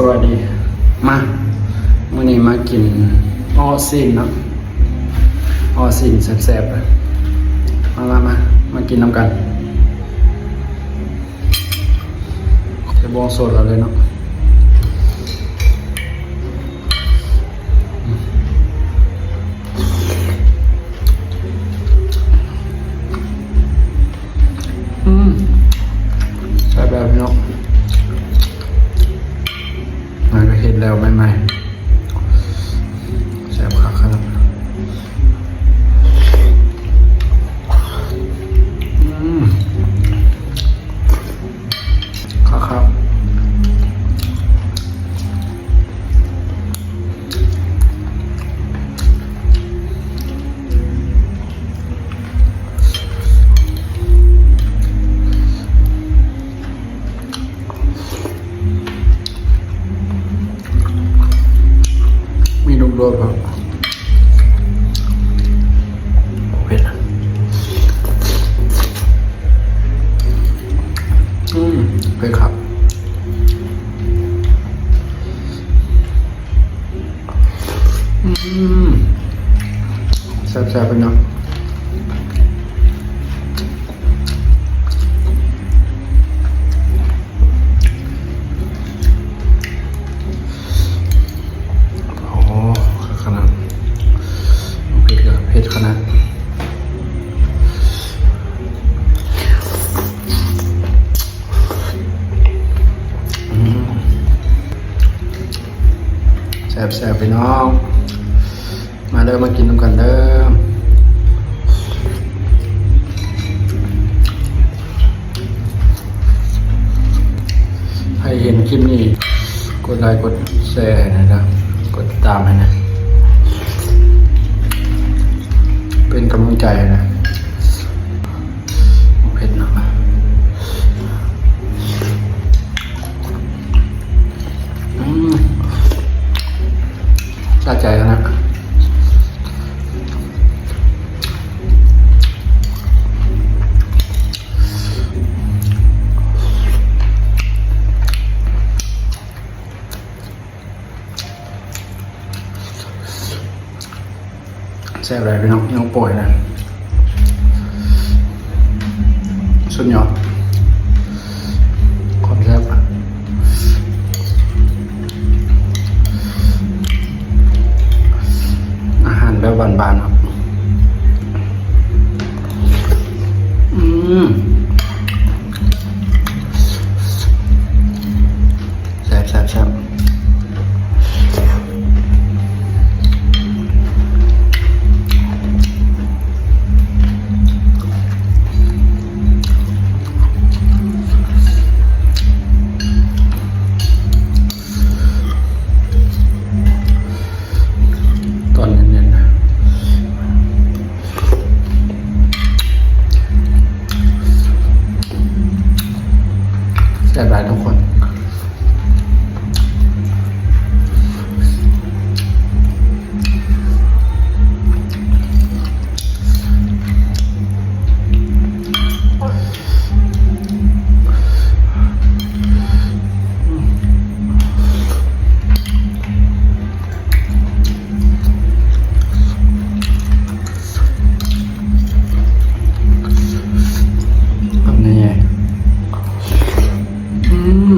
ສະບາຍດີ ມາ ມື້ນີ້ມາກິນເອາະຊີ້ນເນາະ ເອາະຊີ້ນແຊບໆ ມາ ມາ ມາ ມາກິນນຳກັນ ໃສ່ບ່ວງສົດເອົາເລີຍເນາະ. ອືມ ແຊບແລ້ວພີ່ນ້ອງ ມັນກະເຮັດແລ້ວໃໝ່ໆ ແຊບຄັກຂະໜາດ ອືມ ຄັກໆ. ມີລູກໂດດບໍ່? ເຜັດ ອືມ ເຜັດຄັກ. ອືມ ແຊບໆ ເພິ່ນເນາະ ໂອ້ ຄັກຂະໜາດ ເຜັດກະເຜັດຂະໜາດ. ອືມ ແຊບໆ ພີ່ນ້ອງ ມາເດີ ມາກິນນຳກັນເດີ. ໃຜເຫັນຄລິບນີ້ ກົດໄລ ກົດແຊໃຫ້ແດ່ເດີ ກົດຕິດຕາມໃຫ້ແດ່ ເປັນກຳລັງໃຈໃຫ້ແດ່. ເຜັດເນາະ ອືມ ສະໃຈຂະໜາດ. ແຊບຫຼາຍພີ່ນ້ອງ ຍ່ອງປ່ອຍນະ ສຸດຍອດ ຄວາມແຊບ ອາຫານແບບບ້ານໆ ເນາະ ອືມ. ແຊບໆໆ ຕອນເນັ້ນໆ ນະ. ແຊບຫຼາຍທຸກຄົນ ຄຳໃຫຍ່ໆ ອືມ.